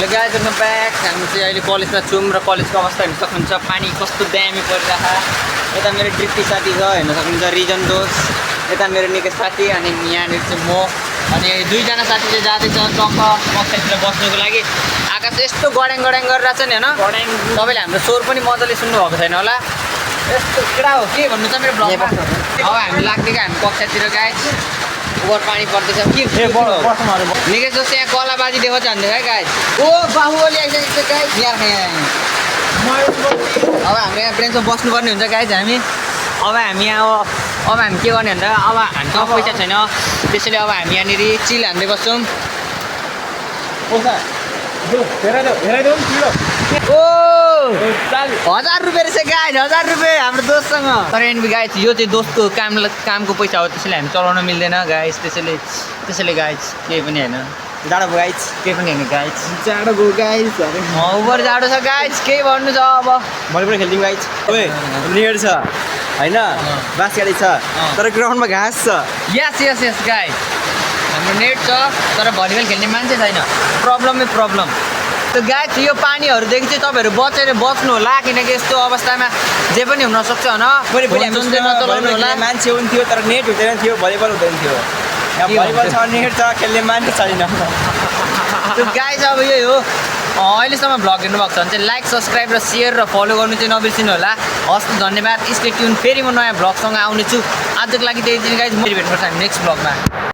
Hello guys welcome back. हामी चाहिँ अहिले कलेजमा छौँ र कलेजको अवस्था हेर्न सक्नुहुन्छ। पानी कस्तो दामी परिरहेको। यता मेरो ड्रिप्टी साथी छ हेर्न सक्नुहुन्छ, रिजन दोष। यता मेरो निकै साथी अनि यहाँनिर चाहिँ म अनि दुईजना साथी चाहिँ जाँदैछ टक्क कक्षातिर बस्नुको लागि। आकाश यस्तो गड्याङ गड्याङ गरिरहेछ नि होइन। तपाईँले हाम्रो स्वर पनि मजाले सुन्नुभएको छैन होला। यस्तो केटा हो के भन्नु छ मेरो ब्लगमा। अब हामी लाग्दै हामी कक्षातिर गाइज। ओभर पानी पर्दैछ के निकै जस्तो यहाँ कलाबाजी देखाउँछ भन्दै है गाइज। ओ बाहुबली आइसकेको छ गाइज यहाँ। अब हाम्रो यहाँ ब्रेन्चमा बस्नुपर्ने हुन्छ गाइज हामी। अब हामी यहाँ अब हामी के गर्ने भन्दा अब हामीसँग पैसा छैन, त्यसैले अब हामी यहाँनिर चिल हान्दै बस्छौँ। ओ 1000 रुपियाँ रहेछ गाइज, 1000 रुपियाँ हाम्रो दोस्तसँग। तर एनबी गाइज यो चाहिँ दोस्तको कामको पैसा हो, त्यसैले हामी चलाउन मिल्दैन गाइज। त्यसैले गाइज केही पनि होइन। जाडो भयो गाइज, केही पनि होइन गाइज। जाडो गयो गाइस। ओभर जाडो छ गाइज, केही भन्नु छ। अब भलिबल खेल्दिउँ गाइस। ओए नेट छ हैन, बास्केट छ तर ग्राउन्डमा घाँस छ। यस यस यस गाइज, हाम्रो नेट छ तर भलिबल खेल्ने मान्छे छैन। प्रब्लम त गाइज। यो पानीहरूदेखि चाहिँ तपाईँहरू बचेर बस्नु होला, किनकि यस्तो अवस्थामा जे पनि हुनसक्छ होइन। नचलाउनु होला। मान्छे हुन्थ्यो तर नेट हुँदैन थियो, भलिबल हुँदैन थियो। भलिबल छ, नेट छ, खेल्ने मान्छे छैन। गाइज अब यही हो। अहिलेसम्म भ्लग हेर्नुभएको छ भने चाहिँ लाइक सब्सक्राइब र सेयर र फलो गर्नु चाहिँ नबिर्सिनु होला। हस् धन्यवाद। Stay tune. फेरि म नयाँ भ्लगसँग आउनेछु। आजको लागि त्यही दिन गाइज, म भेट्नुपर्छ हामी नेक्स्ट भ्लगमा।